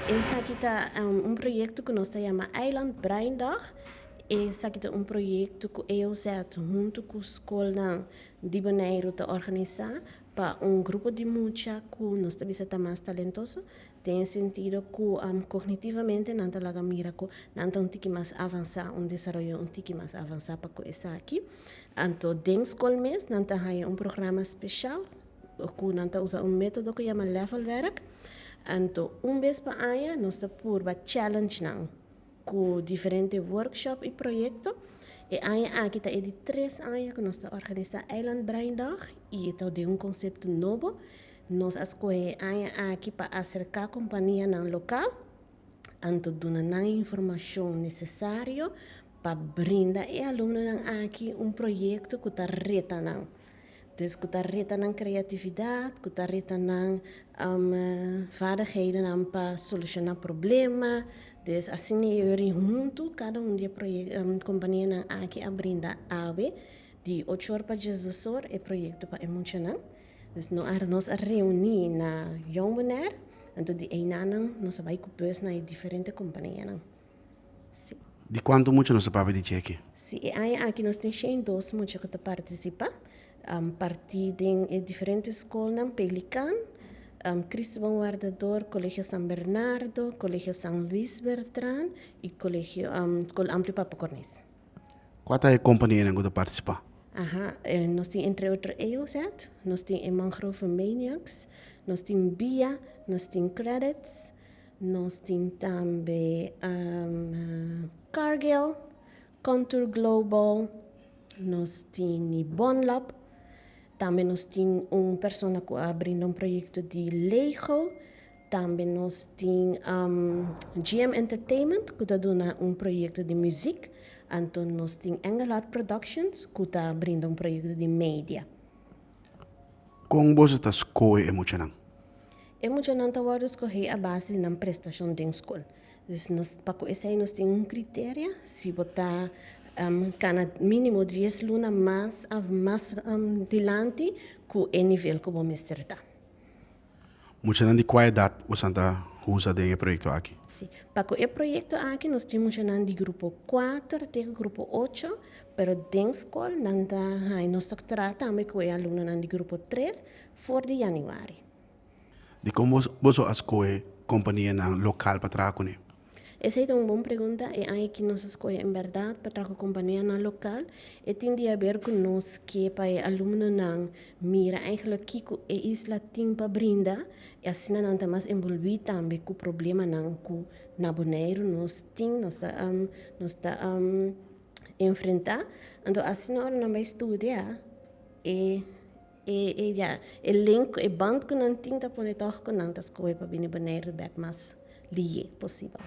Esaki ta un proyekto ku nos ta yama Eiland Breindag. Esaki ta un proyekto ku EOZ huntu ku skolnan di Boneiru ta organisá pa un grupo di mucha ku nos ta bisa ta mas talentoso, den e sentido ku kognitivamente nan ta laga mira ku nan ta un tiki mas avansá, un desaroyo un tiki mas avansá pa ku esaki. Anto den skol mes nan ta haña un programa speshal ku nan ta usa un método ku yama levelwerk. Anto un bes pa aña nos ta purba challenge nan ku diferente workshop i proyekto. E aña aki ta e di tres aña ku nos ta organisá Eiland Breindag i e ta den un konsepto nobo. Nos a skohe e aña aki pa aserká kompanianan lokal, anto duna nan e informashon nesesario pa brinda e alumnonan aki un proyekto ku ta reta nan. Dus ku ta reta nan kreatividat, ku ta reta nan vaardighedennan pa solushoná problema. Dus asina e yori huntu kada un di e kompanianan aki a brinda awe di ocho or pa diesdos or e proyekto pa e muchanan. Dus nos a reuní na Jong Bonaire, anto di einanan nos a bai ku bus na e diferente kompanianan. Si. Di kuantu mucha nos ta papia di dje aki? Si, e aña aki nos tin 102 mucha ku ta partisipá, partí den e diferente skolnan, Pelikaan, Cristo Bon Wardador, Kolegio San Bernardo, Kolegio San Luis Bertran i Kolegio Skol Amplio Papa Cornes. Kua ta e kompanianan ku ta partisipá? Aha, nos tin entre otro EOZ, nos tin e Mangrove Maniacs, nos tin Bia, nos tin Credits, Nos tin tambe Cargill, Contour Global, nos tin Bonlab, tambe nos tin un persona ku a brinda un proyekto di Lego, tambe nos tin GM Entertainment ku ta duna un proyekto di muzik, anto nos tin Engelhard Productions ku ta brinda un proyekto di media. Kon boso ta skohe e muchanan? E muchanan ta wòrdu skohé a base di nan prestashon den skol. Dus nos pa ku esei nos tin un kriteria, si bo ta kana mínimo dies luna mas òf mas dilanti ku e nivel ku bo mester ta. Muchanan di kua edat bosan ta usa den e proyekto aki? Si, pa ku e proyekto aki nos tin muchanan di grupo kuater te ku grupo ocho, pero den skol nan ta haña nos ta traha tambe ku e alumnonan di grupo tres for di yanüari. Dikon boso a skohe kompanianan lokal pa traha kuné? Esei ta un bon pregunta. E aña aki nos a skohe en bèrdat pa traha ku kompanianan lokal. E tin di haber ku nos ke pa e alumnonan mira eigentlik kiko e isla tin pa brinda i asina nan ta mas enbolbí tambe ku problemanan ku na Boneiru nos tin, nos ta nos ta enfrentá. Anto asina ora nan bai studia e E e ya, e link, e band ku nan tin ta pone tòg ku nan ta skohe pa bini Boneiru bèk mas liye posibel.